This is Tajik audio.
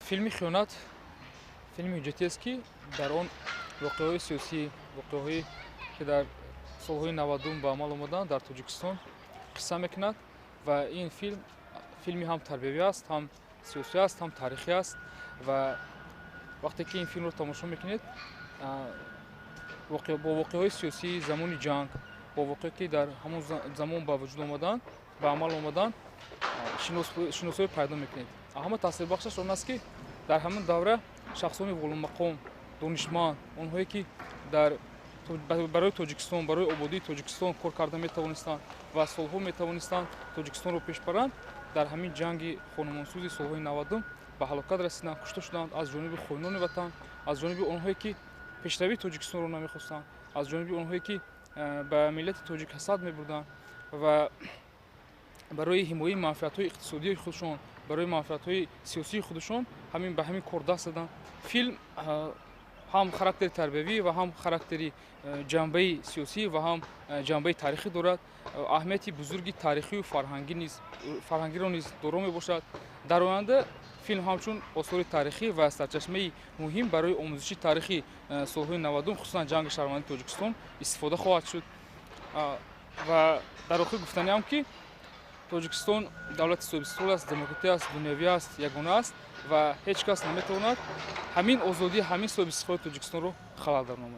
Филми «Хиёнат» филми ҳуҷҷатиест, ки дар он воқеаҳои сиёсӣ, воқеаҳое ки дар солҳои 90-ум ба амал омаданд дар Тоҷикистон, қисса мекунад. Ва ин филм филми ҳам тарбиявӣ аст, ҳам сиёсӣ аст, ҳам таърихӣ аст. Ва вақте ки ин филмро тамошо мекунед, бо воқеаҳои сиёсии замони ҷанг, бо воқеа ки дар ҳамон замон ба вуҷуд омаданд, ба амал омаданд, шиносоӣ пайдо мекунед. Ҳама таъсирбахшаш он аст, ки дар ҳамон давра шахсони волумақом, донишманд, онҳое ки дар барои Тоҷикистон, барои ободии Тоҷикистон кор карда метавонистанд ва солҳо метавонистанд Тоҷикистонро пеш баранд, дар ҳамин ҷанги хонумонсӯзи солҳои 90-ум ба ҳалокат расиданд, кушта шуданд аз ҷониби хоинони ватан, аз ҷониби онҳое ки пешравии Тоҷикистонро намехостанд, аз ҷониби онҳое ки ба миллати тоҷик ҳасад мебурданд ва барои ҳимояи манфиатҳои иқтисодии худшон, барои манфиатҳои сиёсии худашон ҳамин ба ҳамин кор даст заданд. Филм ҳам характери тарбиявӣ ва ҳам характери ҷанбаи сиёсӣ ва ҳам ҷанбаи таърихӣ дорад. Аҳамияти бузурги таърихию фарҳангӣ низ, фарҳангиро низ доро мебошад. Дар оянда филм ҳамчун осори таърихӣ ва сарчашмаи муҳим барои омӯзиши таърихи солҳои 90-ум, хусусан ҷанги шаҳрвандии Тоҷикистон, истифода хоҳад шуд. Ва дар охир гуфтаниам, ки Тоҷикистон давлати соҳибистиқлол аст, демократӣ аст, дунявӣ аст, ягона аст ва ҳеҷ кас наметавонад ҳамин озодӣ, ҳамин соҳибистиқлоли Тоҷикистонро халалдор намояд.